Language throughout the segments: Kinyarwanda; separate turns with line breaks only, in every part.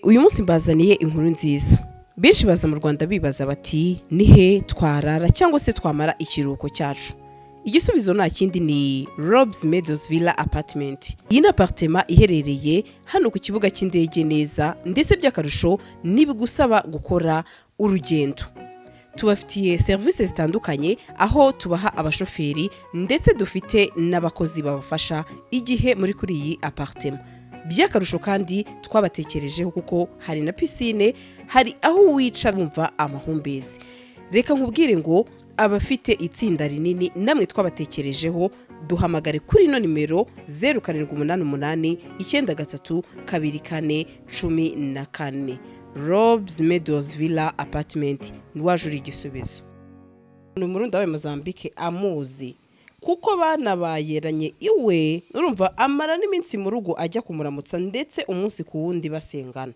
Uyu munsi mbazaniye inkuru nziza. Benshi baza mu Rwanda bibaza bati: "Ni he twarara cyangwa se twamara ikiruhuko cyacu?" Igisubizo nta kindi, ni Robs Meadows Villa Apartment. Iyi ni apartment iherereye hano ku kibuga cy'indege neza, ndetse by'akarusho ntibigusaba gukora urugendo. Tubafitiye serivisi zitandukanye, aho tubaha abashoferi, ndetse dufite n'abakozi babafasha igihe muri kuri iyi apartment. By'akarusho kandi twabatekerejeho kuko hari na piscine, hari aho wicara wumva amahumbezi. Reka nkubwire ngo abafite itsinda rinini namwe twabatekerejeho. Duhamagare kuri ino nimero: 0788932414. Robs Meadows Villa Apartment, waje uri igisubizo. Ni Umurundi wabaye Mozambique, amuzi kuko banabayeranye iwe. Urumva, amara n'iminsi mu rugo ajya kumuramutsa, ndetse umunsi ku wundi basengana,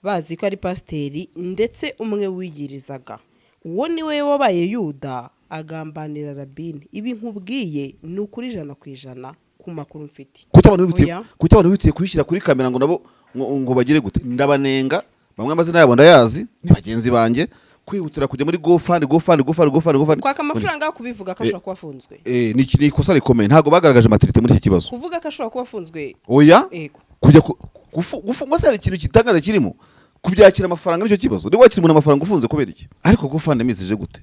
bazi ko ari pasiteri. Ndetse umwe wiyirizaga, uwo ni we wabaye Yuda agambanira Rabini. Ibi nkubwiye ni ukuri 100% ku makuru mfite.
Kuki abantu bihutiye
Oya.
Kuki abantu bihutiye kubishyira kuri kamera ngo nabo ngo bagire gute? Ndabanenga bamwe, amazina yabo ndayazi, ni bagenzi banjye, kwihutira kujya muri GoFund, GoFund, GoFund, GoFund, GoFund.
Kwaka amafaranga yo kubivuga ko ashobora kuba afunzwe.
Ni ikosa rikomeye. Ntabwo bagaragaje maturité muri iki kibazo.
Kuvuga ko ashobora kuba afunzwe.
Oya.
Yego.
Kujya gufungwa se hari ikintu gitangaje kirimo? Kubyakira amafaranga nicyo kibazo. Niba wakira umuntu amafaranga ufunze kubera iki? Ariko GoFund zije gute?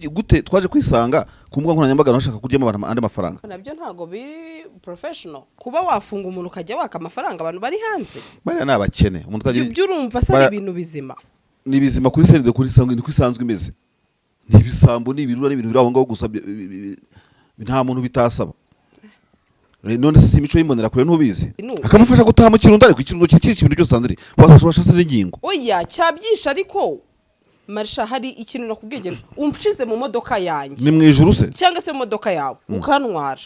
Gute twaje kwisanga ku mbuga nkoranyambaga bashaka kuryamo abantu andi mafaranga?
Nabyo ntabwo biri professional kuba wafunga umuntu ukajya waka amafaranga abantu bari hanze.
Bariya ni abakene. Umuntu utagira
Ibyo urumva se ari ibintu bizima?
Ni bizima kuri CNDD, kuri isanzwe, niko isanzwe imeze. Ni ibisambo, ni ibirura, ni ibintu biri aho ngaho gusa, nta muntu bitasaba. None se si imico y'imbonerakure ntubizi? Akamufasha gutaha mu Kirundo, ariko Ikirundo kikica ibintu byose. Sandrine, washase n'ingingo.
Oya, cyabyisha, ariko marisha, hari ikintu nakubwiye: genda unshize mu modoka yanjye
Ni mu ijuru se?
cyangwa se mu modoka yawe ukantwara,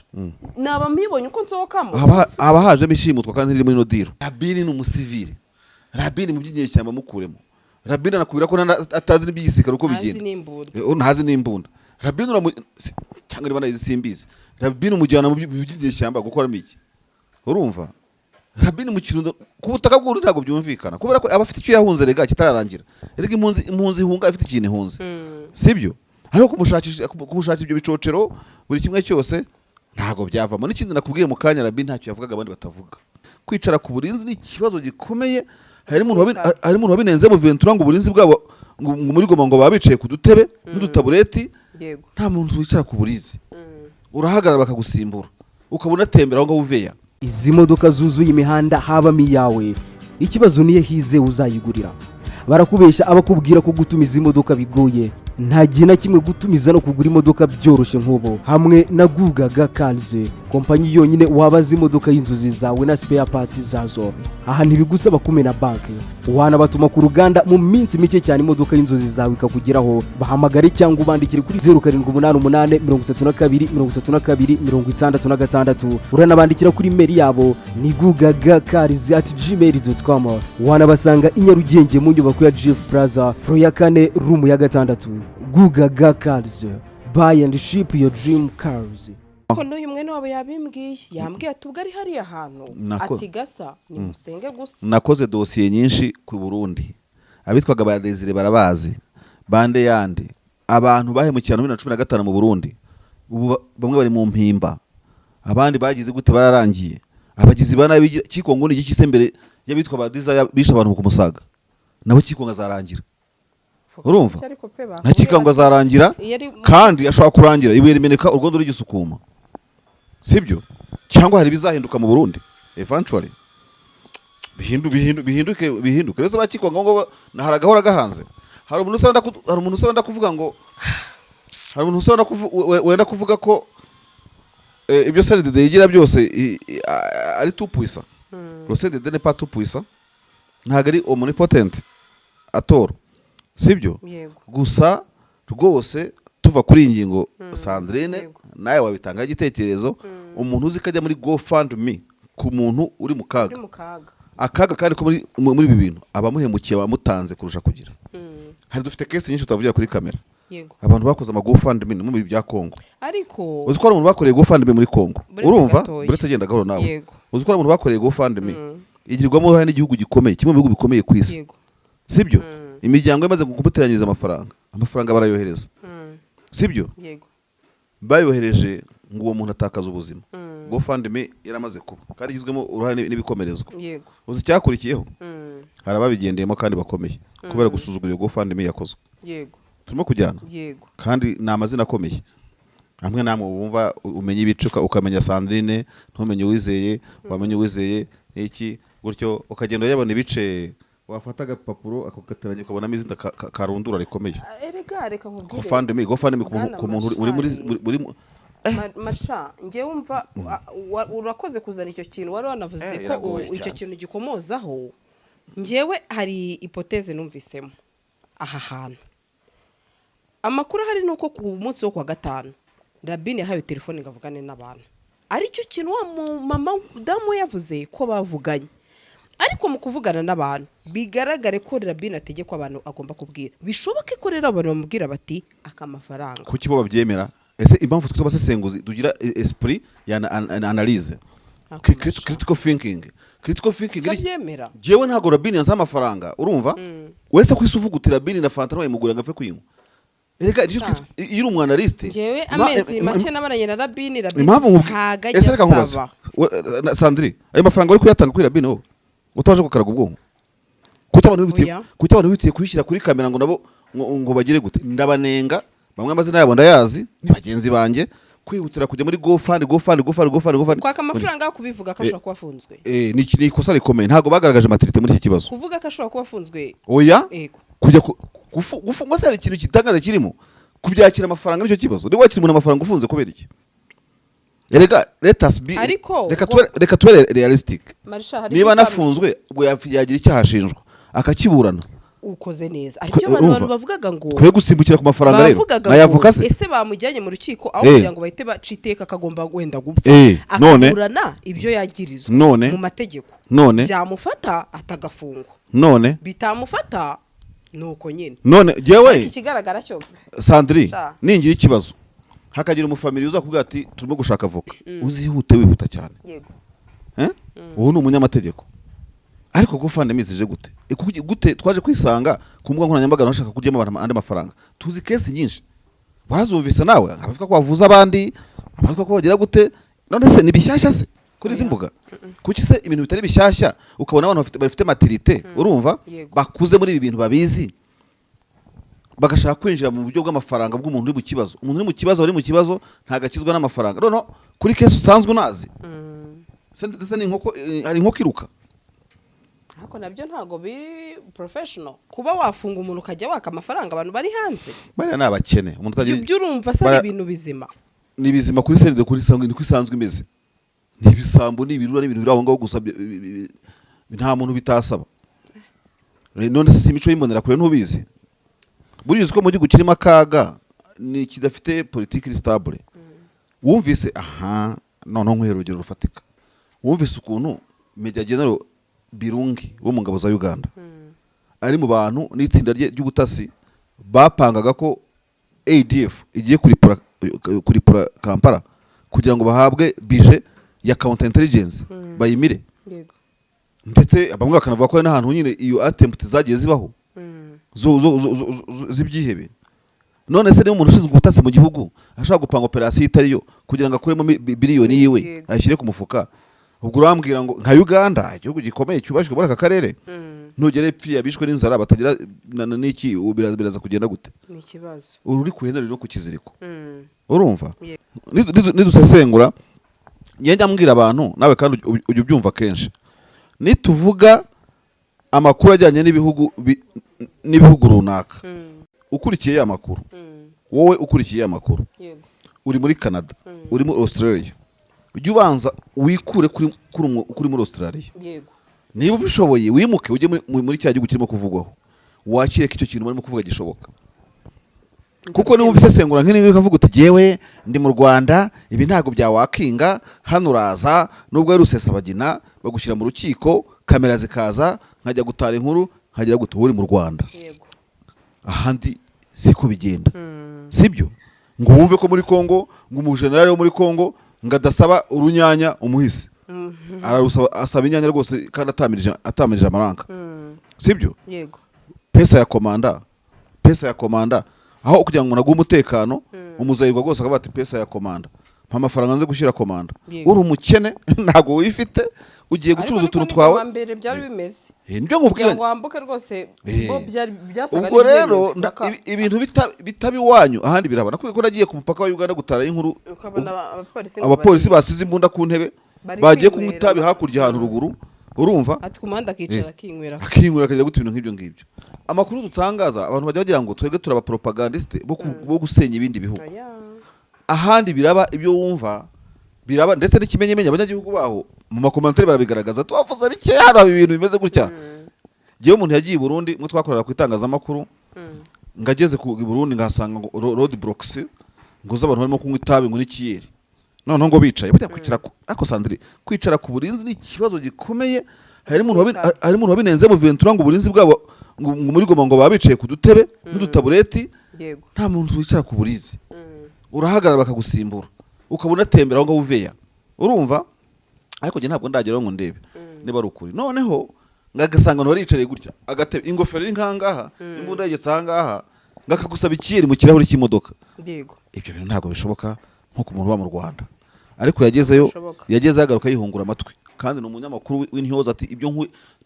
naba mbibonye uko nsohokamo.
Haba hajemo ishimutwa kandi riri muri ino deal. Rabini ni umusivile. Rabini mu by'inyeshyamba mukuremo. Rabini anakubwira ko atazi n'iby'igisirikare uko
Ntazi
bigenda.
n'imbunda.
Ntazi n'imbunda. Rabini cyangwa niba nayizi simbizi. Rabini umujyana mu by'inyeshyamba gukoramo iki? Urumva, Rabini mu Kirundo ku butaka bw'urundi ntabwo byumvikana, kubera ko aba afite icyo yahunze rega kitararangira. Erega impunzi ihunga ifite ikintu ihunze, sibyo? Ariko kumushakira ibyo bicocero, buri kimwe cyose, ntabwo byavamo. N'ikindi nakubwiye mu kanya, Rabini ntacyo yavugaga abandi batavuga. Kwicara ku burinzi ni ikibazo gikomeye. Hari umuntu wabinenze mu Ventura ngo uburinzi bwabo ngo muri Goma ngo baba bicaye ku dutebe n'udutabureti. Nta muntu wicara ku burinzi, urahagarara bakagusimbura, ukabona atembera aho ngaho uveya.
Izi modoka zuzuye imihanda habamo iyawe? Ikibazo niyo hize uzayigurira. Barakubeshya abakubwira ko gutumiza imodoka bigoye. Nta gihe na kimwe gutumiza no kugura imodoka byoroshye nk'ubu hamwe na Gugaga Cars, kompanyi yonyine wabaza imodoka y'inzozi zawe na spare parts zazo. Aha ntibigusaba kumena banki, wanabatuma ku ruganda, mu minsi mike cyane imodoka y'inzozi zawe ikakugeraho. Bahamagare cyangwa ubandikire kuri 0788323266. Uranabandikira kuri email yabo ni gugagacars@gmail.com. Wanabasanga i Nyarugenge mu nyubako ya Jifu Plaza, floor ya kane, room ya gatandatu. Gugaga Cars, buy and ship your dream cars.
Ko n'uyu mwene wabo yabimbwiye, yambwiye ati ubwo ari hariya hantu, ati gasa nimusenge gusa.
Nakoze dosiye nyinshi ku Burundi. Abitwaga ba Desire barabazi, bande yande, abantu bahemukiye abantu 2015 mu Burundi. Ubu bamwe bari mu Mpimba, abandi bagize gute, bararangiye. Abagizi ba nabi Kikongo ni igiki se mbere y'abitwa ba Desire bishe abantu ku Musaga? Nabo Kikongo azarangira, urumva?
Ariko pe
Na Kikongo azarangira.
Iyo ari-
Kandi ashobora kurangira ibuye rimeneka urwondo rigisukuma, sibyo? Cyangwa hari ibizahinduka mu Burundi eventually, bihinduke. Rero ba Kikongo ngo hari agahora gahanze. Hari umuntu usaba ndakuvuga ngo hari umuntu usaba wenda kuvuga ko ibyo CNDD yigira byose ari tout puissant. Le CNDD n'est pas tout puissant, ntabwo ari omnipotent atoro, sibyo?
Yego.
Gusa rwose tuva kuri iyi ngingo, Sandrine, nawe wabitangaho igitekerezo. Umuntu uzi ko ajya muri GoFundMe ku muntu uri mu kaga,
Uri mu kaga.
akaga kandi ko muri ibi bintu abamuhemukiye bamutanze kurusha kugira. Hari dufite case nyinshi tutavugira kuri kamera. Abantu bakoze ama GoFundMe mu bihe bya Kongo.
Ariko
Uzi ko hari umuntu bakoreye GoFundMe muri Kongo?
Buretse
Urumva?
gatoya.
Buretse, agenda gahoro nawe. Uzi ko hari umuntu bakoreye GoFundMe igirwamo uruhare n'igihugu gikomeye, kimwe mu bihugu bikomeye ku isi?
Yego.
Sibyo? Imiryango imaze kumuteranyiriza amafaranga, amafaranga barayohereza, sibyo?
Yego.
Bayohereje ngo uwo muntu atakaza ubuzima. GoFundMe yaramaze kuba kandi igizwemo uruhare n'ibikomerezwa. Uzi icyakurikiyeho? Hari ababigendeyemo kandi bakomeye kubera gusuzugura iyo GoFundMe yakozwe. Turimo kujyana?
Yego.
Kandi ni amazina akomeye amwe namwe wumva, umenya ibice, ukamenya Sandrine, ntumenye Uwizeye, wamenya Uwizeye iki gutyo, ukagenda uyabona ibice, wafata agapapuro akagateranya ukabonamo izina karundura rikomeye.
Ah, erega reka nkubwire.
GoFundMe, GoFundMe ku muntu
Bwana
ku muntu uri muri
Mashari.
muri
Masha, njyewe wumva urakoze kuzana icyo kintu wari wanavuze ko
Iragoye
icyo
cyane.
kintu gikomozaho. Njyewe hari hypothèse numvisemo aha hantu. Amakuru ahari ni uko ku munsi wo kuwa gatanu Rabine yahawe telefone ngo avugane n'abantu, aricyo kintu wa mama damu yavuze ko bavuganye. Ariko mu kuvugana n'abantu, bigaragare ko Rabine ategekwa abantu agomba kubwira. Bishoboke ko rero abantu bamubwira bati aka mafaranga.
Kuki bo babyemera? Ese impamvu twe abasesenguzi tugira esprit ya analyse,
Ako Masha.
critical thinking, critical thinking
Utabyemera.
Jewe ntabwo Rabini yanze amafaranga, urumva? Wese kwisi uvuga uti Rabini na fanta wayimugurira ngo apfe kuyinywa. Erega nicyo
Sha.
iyo uri umwanalyste
Njyewe amezi make namaranye na Rabini, Rabini
impamvu nkubwi
ntago ajya
ese reka nkubaze.
asaba.
Sandri, ayo mafaranga uri kuyatanga kuri Rabini wowe utabasha gukaraga ubwonko, kuki abantu bihutiye
Oya.
kuki abantu bihutiye kuyishyira kuri kamera ngo nabo ngo bagire gute? Ndabanenga bamwe, amazina yabo ndayazi, ni bagenzi banjye, kwihutira kujya muri GoFund, GoFund, GoFund, GoFund, GoFund.
Kwaka amafaranga yo kubivuga ko ashobora kuba afunzwe.
Ni ikosa rikomeye. Ntabwo bagaragaje maturité muri iki kibazo.
Kuvuga ko ashobora kuba afunzwe.
Oya.
Yego.
Kujya gufungwa se hari ikintu gitangaje kirimo? Kubyakira amafaranga nicyo kibazo. Niba wakira umuntu amafaranga ufunze kubera iki? Erega let us be
Ariko
reka tube realistic.
Marisha, hari
Niba
ibyo
anafunzwe, ubwo yagira icyaha ashinjwa akakiburana.
Ukoze neza, ariko ibyo abantu
Urumva?
bavugaga ngo
Twe gusimbukira ku mafaranga rero
bavugaga
nayavuka
ngo
se?
Ese bamujyanye mu rukiko aho kugira ngo bahite baca iteka akagomba wenda gupfa,
None?
akaburana ibyo yagirizwa
None?
mu mategeko,
None?
byamufata atagafungwa,
None?
bitamufata ni uko nyine.
None
Ariko
jewe
ikigaragara cyo
Sandri,
Sha.
ningira ikibazo hakagira umufamiliya uzakubwira ati turimo gushaka avoka, uzihute wihuta cyane.
Yego.
Eh? Uwo ni umunyamategeko. Ariko GoFundMe zije gute? Gute twaje kwisanga ku mbuga nkoranyambaga bashaka kuryamo abantu andi mafaranga? Tuzi case nyinshi, warazumvise nawe, abavuga ko bavuza abandi, abavuga ko bagira gute. None se ni bishyashya se kuri izi mbuga? Kuki se ibintu bitari bishyashya ukabona abantu bafite maturité, urumva,
Yego.
bakuze muri ibi bintu babizi, bagashaka kwinjira mu buryo bw'amafaranga bw'umuntu uri mu kibazo? Umuntu uri mu kibazo, ari mu kibazo, ntabwo akizwa n'amafaranga. Noneho kuri case usanzwe unazi se, ndetse ni inkoko, hari inkoko iruka.
Ariko nabyo ntabwo biri professional kuba wafunga umuntu ukajya waka amafaranga abantu bari hanze.
Bariya ni abakene, umuntu utagira
Ibyo urumva se ari ibintu bizima?
Ni bizima kuri seride, kuri isanzwe, niko isanzwe imeze. Ni ibisambo, ni ibirura, ni ibintu biri aho ngaho gusa, nta muntu bitasaba. None se si imico y'imbonerakure? Ntubizi? Buriya uzi ko mu gihugu kirimo akaga ni kidafite politiki iri stable. Wumvise aha noneho nkuhera urugero rufatika. Wumvise ukuntu Major General Birungi wo mu ngabo za Uganda ari mu bantu n'itsinda rye ry'ubutasi bapangaga ko ADF igiye kuripura Kampala kugira ngo bahabwe budget ya counter intelligence bayimire?
Yego.
Ndetse bamwe bakanavuga ko hari n'ahantu nyine iyo attempt zagiye zibaho z'ibyihebe. None se niba umuntu ushinzwe ubutasi mu gihugu ashobora gupanga operasiyo itari yo kugira ngo akuremo biliyoni yiwe, ayishyire ku mufuka, ubwo urambwira ngo nka Uganda, igihugu gikomeye cyubashywe muri aka karere, nugera epfiriya bishwe n'inzara batagira n'iki, ubu biraza kugenda gute?
Ni ikibazo.
Uru uri ku ihene ruri no ku kiziriko. Urumva?
Yego.
Nidusesengura, njya mbwira abantu, nawe kandi ujya ubyumva kenshi, nituvuga amakuru ajyanye n'ibihugu runaka, ukurikiye ya makuru, wowe ukurikiye ya makuru,
Yego.
uri muri Canada, uri muri Australia, ujye ubanza wikure kuri muri Australia. Niba ubishoboye wimuke ujye muri cya gihugu kirimo kuvugwaho, wakire ko icyo kintu barimo kuvuga gishoboka. Kuko niba isesengura nk'iri ukavuga uti jyewe ndi mu Rwanda, ibi ntabwo byawakinga hano, uraza nubwo ari Rusesabagina bagushyira mu rukiko, kamera zikaza, nkajya gutara inkuru, nkajya gute, uri mu Rwanda. Ahandi siko bigenda. Sibyo ngo wumve ko muri Kongo ngo umujenerali wo muri Kongo ngo adasaba urunyanya umuhisi, ararusaba, asaba inyanya rwose kandi atamirije amaranka. Sibyo?
Yego.
Pesa ya komanda, pesa ya komanda, aho kugira ngo naguhe umutekano, umuzayirwa rwose akavuga ati: "Pesa ya komanda, mpa amafaranga nze gushyira komanda." Uri umukene, ntabwo wifite, ugiye gucuruza
Ariko
utuntu
niko
twawe.
mbere byari bimeze.
Nibyo
Kugira
nkubwira.
ngo wambuke rwose, bo byari byasaga
Ubwo rero
n'ibyemewe.
Ibintu bitaba iwanyu, ahandi biraba. Nakubwiye ko nagiye ku mupaka wa Uganda gutara inkuru.
Ukabona abapolisi ngo
Abapolisi basize imbunda ku ntebe,
bari
bagiye kunywa
kwinywera.
itabi hakurya ahantu ruguru, urumva?
Ati ku muhanda akicara, akinywera.
Akinywera, akajya guta ibintu nk'ibyo ngibyo. Amakuru dutangaza, abantu bajya bagira ngo twebwe turi abapropagandiste bo gusenya ibindi bihugu.
Oya.
Ahandi biraba, ibyo wumva biraba, ndetse n'ikimenyimenyi abanyagihugu baho mu ma commentaires barabigaragaza: "Tubavuze bike, hano haba ibintu bimeze gutya." Njyewe umuntu yagiye i Burundi, mwe twakorera ku itangazamakuru, ngageze ku i Burundi ngahasanga ngo road blocks ngo z'abantu barimo kunywa itabi ngo n'ikiyeri, noneho ngo bicaye bajya kwicara ku, ariko Sandrine, kwicara ku burinzi ni ikibazo gikomeye. Hari umuntu wabinenze mu Ventura ngo uburinzi bwabo ngo muri Goma ngo baba bicaye ku dutebe n'udutabureti. Nta muntu wicara ku burinzi. Urahagarara bakagusimbura, ukaba unatembera aho ngaho uveya, urumva? Ariko njye ntabwo ndageraho ngo ndebe niba ari ukuri. Noneho ngagasanga abantu bariyicariye gutya, agatebe, ingofero iri nkangaha, imbunda yegetse ahangaha, ngakagusaba ikiyeri mu kirahuri cy'imodoka. Ibyo bintu ntabwo bishoboka nko ku muntu uba mu Rwanda. Ariko yagezeyo,
Bishoboka.
yagezeyo agaruka yihungura amatwi, kandi ni umunyamakuru w'intyoza. Ati ibyo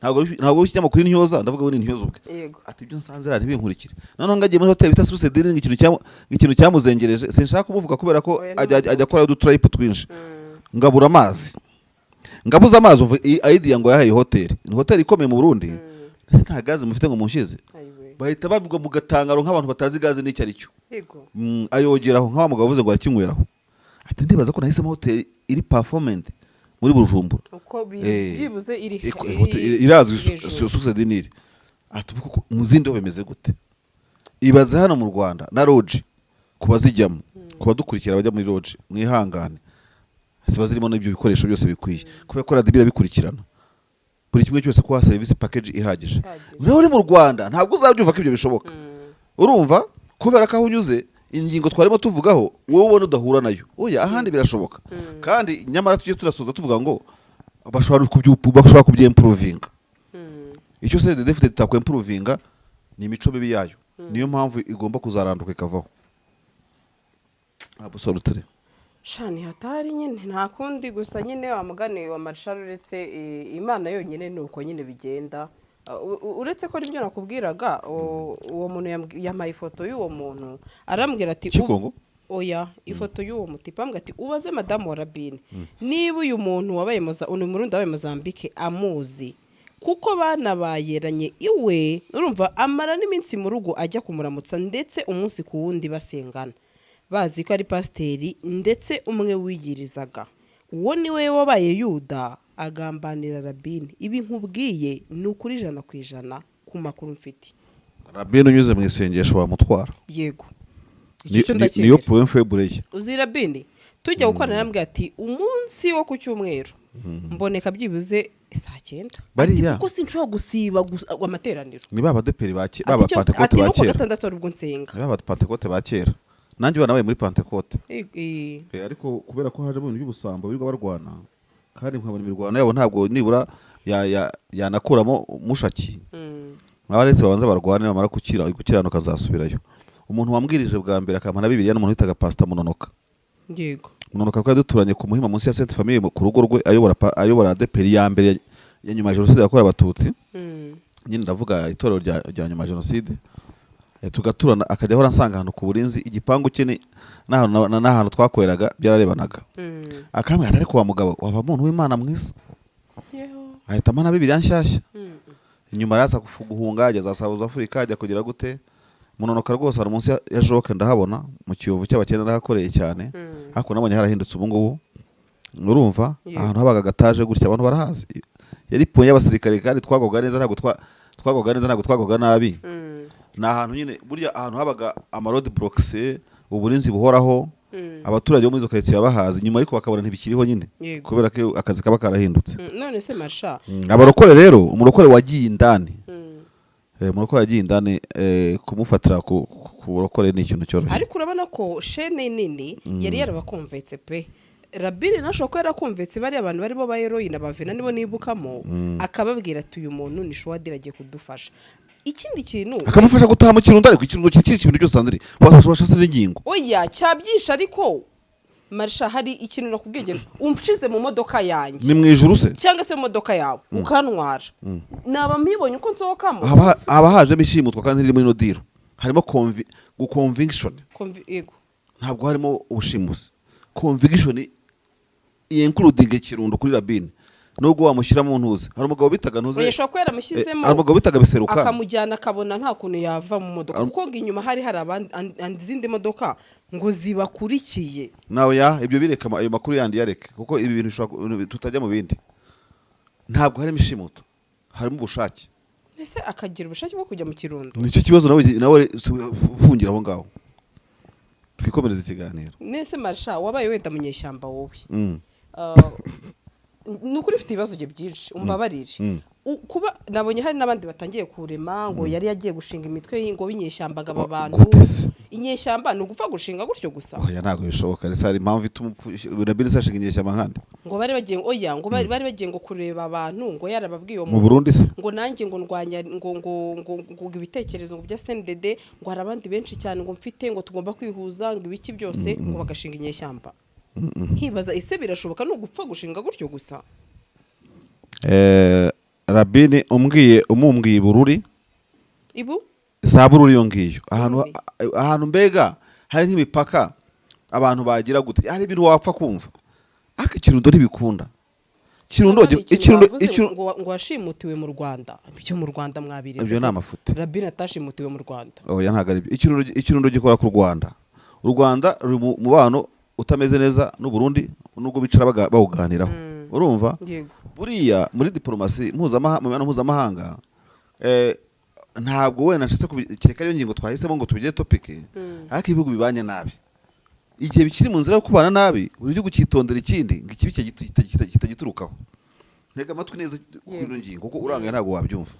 ntabwo ari ikinyamakuru intyoza, ndavuga we ni intyoza ubwe. Ati ibyo nsanze rero ntibinkurikire. Noneho ngagiye muri hoteli bita Source du Nil, ikintu cyamuzengereje, sinshaka kumuvuga kubera ko
Oya,
ajya akora uduturayipu twinshi. Ngabura amazi, ngabuze amazi, umva idea ngo yahaye hoteli, ni hoteli ikomeye mu Burundi, ese nta gaze mufite ngo munshize?
Ayiwe.
Bahita babigwa mu gatangaro nk'abantu batazi gaze n'icyo ari cyo. Ayogeraho nka wa mugabo uvuze ngo arakinyweraho. Ati ndibaza ko nahisemo hoteli iri performant muri Bujumbura.
Uko byibuze iri
Irazwi.
Hejuru.
Source du Nil. Ati ubu koko mu zindi ho bimeze gute? Ibaze hano mu Rwanda na lodge, ku bazijyamo, ku badukurikira bajya muri lodge, mwihangane, ziba zirimo n'ibyo bikoresho byose bikwiye, kubera ko RDB irabikurikirana buri kimwe cyose, kuha serivisi package ihagije.
Ihagije.
Nawe uri mu Rwanda ntabwo uzabyumva ko ibyo bishoboka, urumva? Kubera ko aho unyuze, ingingo twarimo tuvugaho, wowe ubona udahura nayo. Oya, ahandi birashoboka. Kandi nyamara tujye turasoza tuvuga ngo bashobora kubyimprovinga. Icyo CNDD-FDD itakwimprovinga ni imico mibi yayo, niyo mpamvu igomba kuzaranduka ikavaho. Absolutely.
Shani hatari nyine, nta kundi. Gusa nyine wa mugani wa Marshal, uretse Imana yonyine, ni uko nyine bigenda. Uretse ko nibyo nakubwiraga, uwo muntu yampaye ifoto y'uwo muntu, arambwira ati
Kikongo?
Oya, ifoto y'uwo mutipe. Ambwira ati ubaze madamu wa Rabine niba uyu muntu wabaye uyu Murundi wabaye Mozambique amuzi, kuko banabayeranye iwe. Urumva, amara n'iminsi mu rugo ajya kumuramutsa, ndetse umunsi ku wundi basengana, bazi ko ari pasiteri, ndetse umwe wiyirizaga. Uwo ni we wabaye Yuda agambanira Rabine. Ibi nkubwiye ni ukuri 100% ku makuru mfite.
Rabine unyuze mu isengesho wamutwara.
Yego. Icyo cyo
Niyo
ndacyemera.
point faible ye.
Uzi Rabine tujya gukorana, yarambwiye ati umunsi wo ku cyumweru mboneka byibuze saa 9.
Bariya.
Ati kuko sinshobora gusiba amateraniro.
Ni ba badeperi ba kera, ba
Ati
bapantekote
ati
ba
no kuwa
kera.
gatandatu ari ubwo nsenga.
Ni ba bapantekote ba kera. Nanjye banabaye muri Pantekote. Ariko kubera ko hajemo ibintu by'ubusambo, birirwa barwana, kandi nkabona imirwano yabo ntabwo nibura yanakuramo mushaki. Abaretse babanza barwane, bamara gukira gukiranuka azasubirayo. Umuntu wambwirije bwa mbere akampa na Bibiliya n'umuntu witaga Pastor Munonoka. Munonoka twari duturanye ku Muhima munsi ya Sainte Famille ku rugo rwe, ayobora ADEPR ya mbere ya nyuma ya jenoside yakorewe Abatutsi. Nyine ndavuga itorero rya nyuma ya jenoside. Tugaturana, akajya ahora ansanga ahantu ku burinzi, igipangu cye n'ahantu twakoreraga byararebanaga. Akambwira ati ariko wa mugabo wava muntu w'Imana mwiza. Ahita ampa na Bibiliya nshyashya. Inyuma araza guhunga, ajya za South Africa, ajya kugira gute. Munonoka rwose hari munsi ya Joke, ndahabona mu Kiyovu cy'abakene, ndahakoreye cyane. Ariko nabonye harahindutse ubu ngubu, urumva? Ahantu habaga agataje gutya, abantu barahazi, yari point y'abasirikare, kandi twagwaga neza, ntabwo twagwaga neza, ntabwo twagwaga nabi. Ni ahantu nyine burya ahantu habaga ama road blocks, uburinzi buhoraho, abaturage bo muri izo karitsiye bahazi. Nyuma ariko bakabona ntibikiriho nyine, kubera ko akazi kaba karahindutse.
None se Marsha?
Abarokore rero, umurokore wagiye indani, umurokore wagiye indani, kumufatira ku burokore ni ikintu cyoroshye.
Ariko urabona ko shene nini yari yarabakumvetse pe. Rabine nashobora kuba yarakumvetse bariya abantu barimo ba heroine, abavena nibo nibukamo, akababwira ati uyu muntu ni shuwadira, agiye kudufasha. Ikindi kintu,
Akamufasha gutaha mu Kirundo, ariko Ikirundo kikica ibintu byose. Sandrine, washase n'ingingo.
Oya, cyabyisha, ariko marisha, hari ikintu nakubwiye: genda unshize mu modoka yanjye
Ni mu ijuru se?
cyangwa se mu modoka yawe ukantwara, naba mbibonye uko nsohokamo.
Haba hajemo ishimutwa, kandi riri muri ino deal harimo conviction.
Yego.
Ntabwo harimo ubushimusi. Conviction including Kirundo kuri Rabine, nubwo wamushyira mu ntuze. Hari umugabo bitaga ntuze.
Oya, ashobora kuba yaramushyizemo,
Hari umugabo bitaga Biseruka.
akamujyana, akabona nta kuntu yava mu modoka, kuko ngo inyuma hari izindi modoka ngo zibakurikiye.
Nawe ya ibyo bireka, ayo makuru yandi yareke, kuko ibi bintu bishobora tutajya mu bindi. Ntabwo harimo ishimuta, harimo ubushake.
Ese akagira ubushake bwo kujya mu Kirundo?
Nicyo kibazo. Nawe ufungira aho ngaho, twikomereze ikiganiro.
Nese marisha, wabaye wenda munyeshyamba wowe? Ni ukuri ufite ibibazo bye byinshi, umbabarire. Kuba nabonye hari n'abandi batangiye kurema ngo yari yagiye gushinga imitwe ngo w'inyeshyamba, aba bantu.
Gute se?
Inyeshyamba ni ugupfa gushinga gutyo gusa?
Oya, ntabwo bishoboka. Ese hari impamvu ituma Rabine se ashinga inyeshyamba nkande?
Ngo bari bagiye, oya, ngo bari bagiye ngo kureba abantu, ngo yarababwiye uwo
Mu Burundi se?
ngo nanjye ngo ndwanya ngo ibitekerezo ngo bya CNDD, ngo hari abandi benshi cyane ngo mfite, ngo tugomba kwihuza, ngo ibiki byose, ngo bagashinga inyeshyamba. Nkibaza, ese birashoboka? Ni ugupfa gushinga gutyo gusa?
Rabine umbwiye, umumbwiye Bururi.
Ibu?
Za Bururi iyo ngiyo ahantu.
Bururi.
Ahantu mbega hari nk'imipaka, abantu bagira gute, hari ibintu wapfa kumva, ariko Ikirundo ntibikunda. Kirundo.
Hari ikintu
Ikirundo.
bavuze
Ikirundo.
ngo washimutiwe mu Rwanda. Ibyo mu Rwanda mwabiretse.
Ibyo ni amafuti.
Rabine atashimutiwe mu Rwanda.
Oya, ntabwo ari byo. Ikirundo gikora ku Rwanda. U Rwanda ruri mu mubano utameze neza n'u Burundi, nubwo bicara bawuganiraho, urumva?
Yego.
Buriya muri diplomasi mpuzamahanga, mu mibano mpuzamahanga, ntabwo wenda nshatse kereka ariyo ngingo twahisemo ngo tubigire topic, ariko ibihugu bibanye nabi, igihe bikiri mu nzira yo kubana nabi, buri gihugu cyitondera ikindi ngo ikibi kitagiturukaho. Ntega amatwi neza kuri ino ngingo, kuko urangaye ntabwo wabyumva.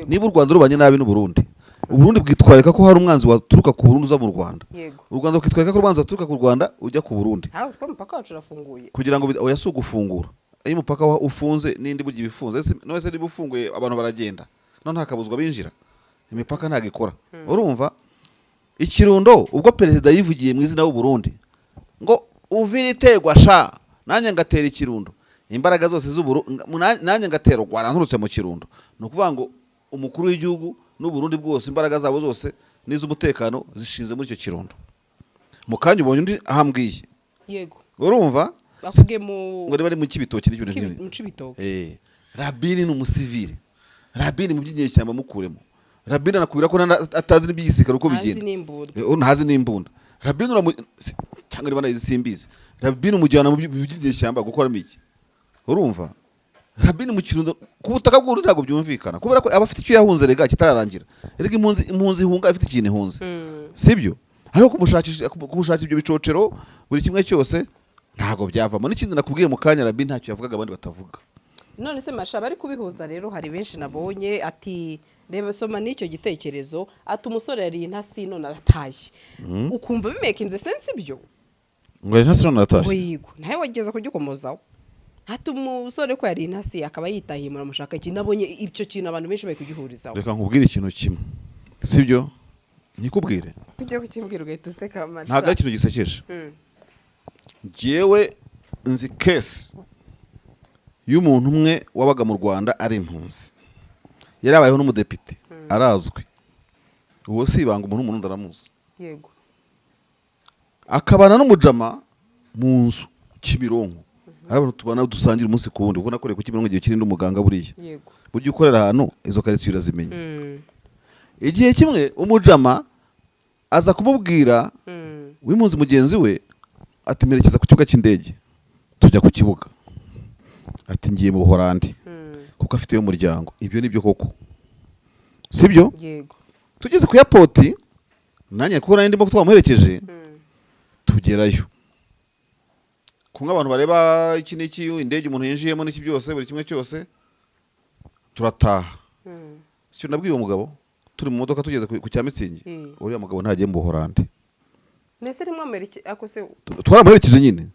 Niba u Rwanda rubanye nabi n'u Burundi, u Burundi bwitwararika ko hari umwanzi waturuka ku Burundi uza mu Rwanda. U Rwanda rukitwararika ko umwanzi waturuka ku Rwanda ujya ku Burundi.
Ntabwo kuko umupaka wacu urafunguye.
Kugira ngo oya, si ugufungura. Iyo umupaka ufunze n'indi burya iba ifunze. None se niba ufunguye, abantu baragenda, none hakabuzwa binjira, imipaka ntabwo ikora, urumva? Ikirundo, ubwo perezida yivugiye mu izina w'u Burundi ngo "Uvira iterwa sha, nanjye ngatera Ikirundo, imbaraga zose z'Uburu nanjye ngatera u Rwanda nturutse mu Kirundo", ni ukuvuga ngo umukuru w'igihugu n'u Burundi bwose, imbaraga zabo zose n'iz'umutekano zishinze muri icyo Kirundo. Mu kanya ubonye undi ahambwiye. Urumva?
Bakubwiye mu
Ngo niba ari mu Kibitoki n'ibintu nk'ibyo.
Mu Cibitoke.
Rabini ni umusivile. Rabini mu by'inyeshyamba mukuremo. Rabini anakubwira ko atazi n'iby'igisirikare uko
Ntazi
bigenda.
n'imbunda.
Ntazi n'imbunda. Rabini cyangwa niba nayizi simbizi. Rabini umujyana mu by'inyeshyamba gukoramo iki? Urumva? Rabini mu Kirundo ku butaka bw'Uburundi ntabwo byumvikana, kubera ko aba afite icyo yahunze rega kitararangira. Erega impunzi ihunga ifite ikintu ihunze. Sibyo? Ariko kumushakira ibyo bicocero buri kimwe cyose ntabwo byavamo. N'ikindi nakubwiye mu kanya, Rabini ntacyo yavugaga abandi batavuga.
None se masha, bari kubihuza rero, hari benshi nabonye ati reba, soma n'icyo gitekerezo, ati umusore yariye intasi none aratashye, ukumva bimakinze sense ibyo?
Ngo intasi none
Ngo
aratashye?
Yigo nawe wageze kugikomozaho, ati umusore ko yariye intasi akaba yitahiye, muramushaka iki? Nabonye icyo kintu abantu benshi bari kugihurizaho.
Reka nkubwire ikintu kimwe, sibyo? Nkikubwire.
Ugiye kukimbwira ugahita useka, masha.
Ntabwo ari ikintu gisekeje. Njyewe nzi case y'umuntu umwe wabaga mu Rwanda ari impunzi, yarabayeho n'umudepite, arazwi. Uwo si ibanga, umuntu w'Umurundi aramuzi. Akabana n'umujama mu nzu Kimironko. Hari abantu tubana, dusangira umunsi ku wundi, kuko nakoreye ku Kimironko igihe kinini umuganga buriya. Burya ukorera ahantu izo karitsiye urazimenya. Igihe kimwe umujama aza kumubwira w'impunzi mugenzi we, ati merekeza ku kibuga cy'indege. Tujya ku kibuga, ati ngiye mu Buholandi, kuko afiteyo umuryango. Ibyo ni byo koko, sibyo?
Yego.
Tugeze ku airport, nanjye kuko nari ndimo twamuherekeje, tugerayo kumwe abantu bareba iki n'iki, indege umuntu yinjiyemo n'iki byose, buri kimwe cyose, turataha. Sicyo nabwiye uwo mugabo turi mu modoka tugeze ku cya Mitsingi? Uriya mugabo ntagiye mu Buholandi.
Nese rimwe Amerika ako se?
Twaramuherekeje nyine,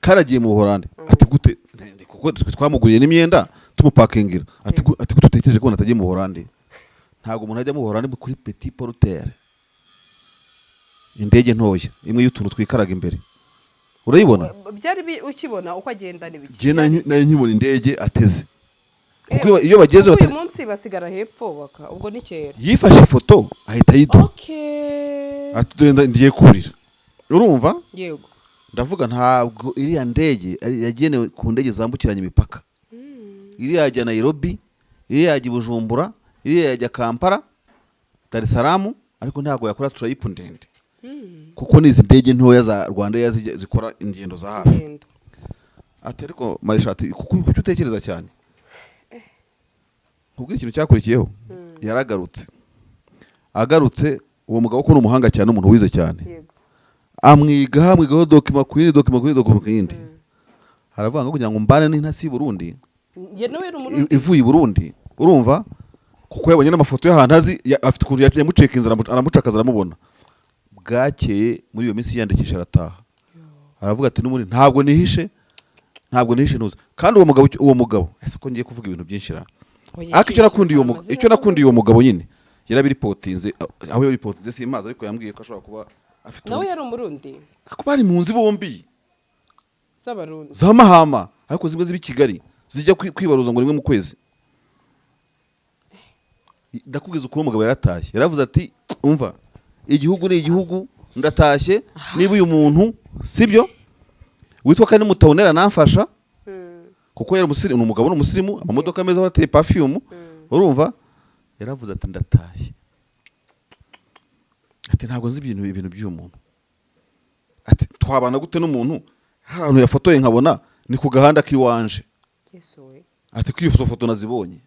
karagiye mu Buholandi. Ati gute? Kuko twe twamuguriye n'imyenda, tumupakingira. Ati ati gute utekereje ko atagiye mu Buholandi? Ntabwo umuntu ajya muhora ni kuri petit porteur, indege ntoya imwe y'utuntu twikaraga imbere, urayibona.
Byari ukibona uko agenda n'ibiki?
Njye nari nkibona indege ateze, kuko iyo bageze
Kuko uyu munsi basigara hepfo baka ubwo ni kera.
Yifashe ifoto ahita ayiduha. Ati: "Dore ngiye kurira," urumva?
Yego.
Ndavuga, ntabwo iriya ndege yagenewe ku ndege zambukiranya imipaka. Iriya yajya Nairobi, iriya yajya i Bujumbura, iriya yajya Kampala, Dar es Salaam, ariko ntabwo yakora trip ndende, kuko n'izi ndege ntoya za Rwanda Air zikora ingendo za hafi.
Ngendo.
Ati: "Ariko Marisha," ati, "kuko kuki utekereza cyane?" Nkubwire ikintu cyakurikiyeho. Yaragarutse, agarutse, uwo mugabo ko ni umuhanga cyane, umuntu wize cyane, amwigaho, amwigaho document ku yindi, document ku yindi, document ku yindi, aravuga ngo kugira ngo mbane n'intasi y'u Burundi
Njye nawe ni Umurundi.
ivuye i Burundi, urumva, kuko yabonye n'amafoto y'ahantu azi, afite ukuntu yamucekinze, aramucakaza, aramubona. Bwakeye muri iyo minsi yiyandikisha, arataha, aravuga ati: "N'ubundi ntabwo nihishe, ntabwo nihishe, ntuzi." Kandi uwo mugabo, ese ko ngiye kuvuga ibintu byinshi ra?
Oya,
Ariko icyo nakundiye uwo mugabo,
amazina
icyo nakundiye uwo mugabo nyine, yarabiripotinze. Aho yabiripotinze simazi, ariko yambwiye ko ashobora kuba afite
Nawe yari Umurundi?
Ariko bari mu nzi bombi.
Z'Abarundi.
Za Mahama, ariko zimwe ziba i Kigali, zijya kwibaruza ngo rimwe mu kwezi. Ndakubwiza ukuntu umugabo yaratashye, yaravuze ati: "Umva, igihugu ni igihugu, ndatashye. Niba uyu muntu sibyo witwa kandi mutawunera namfasha," kuko yari umusirimu, ni umugabo, ni umusirimu, amamodoka meza, arateye perfume, urumva. Yaravuze ati: "Ndatashye," ati: "Ntabwo nzi ibintu by'uyu muntu," ati: "Twabana gute n'umuntu hari ahantu yafotoye nkabona ni ku gahanda k'iwanje?"
Yesu we!
Ati: "Ko iyo foto nazibonye."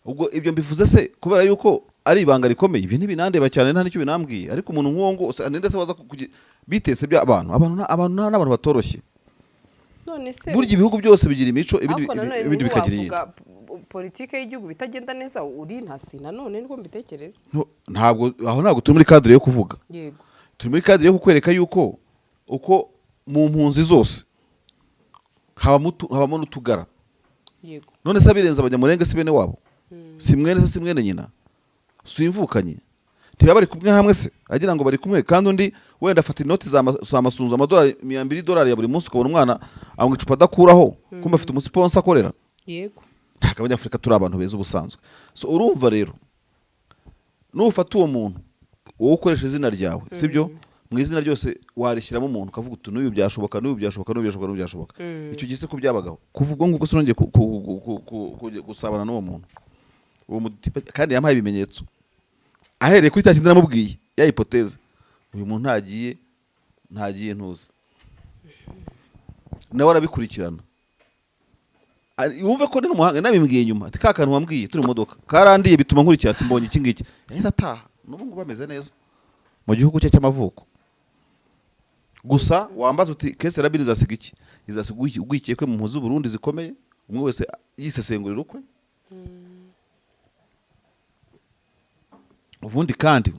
Ubwo ibyo mbivuze se kubera yuko ari ibanga rikomeye? Ibyo ntibinandeba cyane, nta n'icyo binambwiye. Ariko umuntu nk'uwo ngo ninde se waza bitese bya abantu n'abantu batoroshye.
None se
Burya ibihugu byose bigira imico, ibindi
Ariko nanone
ibindi bikagira iyindi.
ntiwavuga politike y'igihugu bitagenda neza uri ntasi, nanone niko mbitekereza.
Ntabwo aho, ntabwo turi muri cadre yo kuvuga. Turi muri cadre yo kukwereka yuko uko mu mpunzi zose habamo n'utugara. None se abirenze Abanyamurenge si bene wabo? Si mwene se, si mwene nyina, si imvukanye? Ntibaba bari kumwe hamwe se agira ngo bari kumwe? Kandi undi wenda afata inoti za masunzu, amadolari 200, idolari ya buri munsi, ukabona umwana anywa icupa adakuraho, kumva afite umusponsor akorera. Ntabwo Abanyafurika turi abantu beza ubusanzwe. So urumva rero, nufata uwo muntu, wowe ukoresha izina ryawe, sibyo, mu izina ryose warishyiramo umuntu, ukavuga uti: "N'uyu byashoboka, n'uyu byashoboka, n'uyu byashoboka, n'uyu byashoboka." Icyo gihe se ko byabagaho? Kuva ubwo ngubwo sinongeye gusabana n'uwo muntu, uwo mutipe. Kandi yampaye ibimenyetso ahereye kuri cya kindi namubwiye ya hypothèse: uyu muntu ntagiye ntuza, nawe arabikurikirana. Wumve ko ni n'umuhanga. Nabimbwiye nyuma, ati: "Ka kantu wambwiye turi mu modoka karandiye, bituma nkurikira," ati: "Mbonye iki ngiki." Yahise ataha, n'ubu ngubu ameze neza mu gihugu cye cy'amavuko. Gusa wambaza uti: "Case Rabin izasiga iki?" Izasiga urwikekwe mu mpunzi z'Uburundi zikomeye, umwe wese yisesengurira ukwe. Ubundi kandi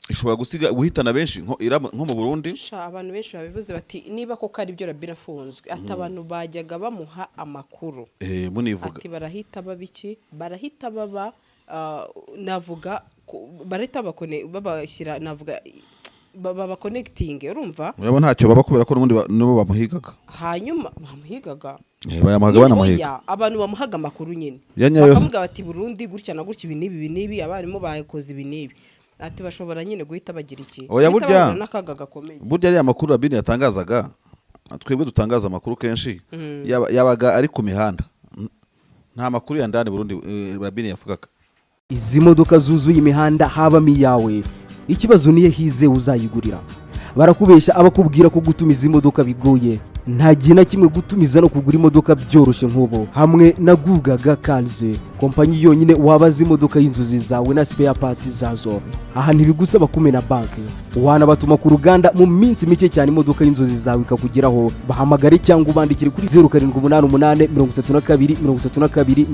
ishobora gusiga guhitana benshi nko mu Burundi.
Sha, abantu benshi babivuze bati: "Niba koko ari byo Rabin afunzwe," ati, "abantu bajyaga bamuha amakuru,"
Munivuga.
Ati: "Barahita baba iki? Barahita baba navuga barahita babashyira, navuga babakonekitinge," urumva?
Urabona ntacyo baba, kubera ko n'ubundi nibo bamuhigaga.
Hanyuma bamuhigaga.
Bayamuhaga, banamuhiga.
Oya, abantu bamuhaga amakuru nyine
Ya nyayo se.
bakavuga bati: "Burundi gutya na gutya, ibi n'ibi, ibi n'ibi, abarimu bakoze ibi n'ibi," ati: "Bashobora nyine guhita bagira iki?"
Oya,
Guhita bahura n'akaga gakomeye.
Burya ariya makuru Rabin yatangazaga, twebwe dutangaza amakuru kenshi, yabaga ari ku mihanda. Nta makuru ya ndani Burundi Rabin yavugaga.
Izi modoka zuzuye imihanda habamo iyawe? Ikibazo niyo hize uzayigurira. Barakubesha abakubwira ko gutumiza imodoka bigoye. Nta gihe na kimwe gutumiza no kugura imodoka byoroshye nk'ubu hamwe na Gugaga Cars, kompanyi yonyine wabaza imodoka y'inzozi zawe na spare parts zazo. Aha ntibigusaba kumena banki, wanabatuma ku ruganda, mu minsi mike cyane imodoka y'inzozi zawe ikakugeraho. Bahamagare cyangwa ubandikire kuri 0788 32 32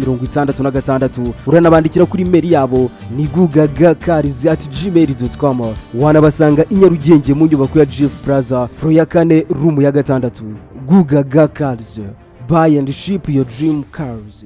66. Uranabandikira kuri email yabo ni gugagacars@gmail.com. Wanabasanga i Nyarugenge mu nyubako ya GF Plaza, floor ya kane, room ya gatandatu. Gugaga Cars, buy and ship your dream cars.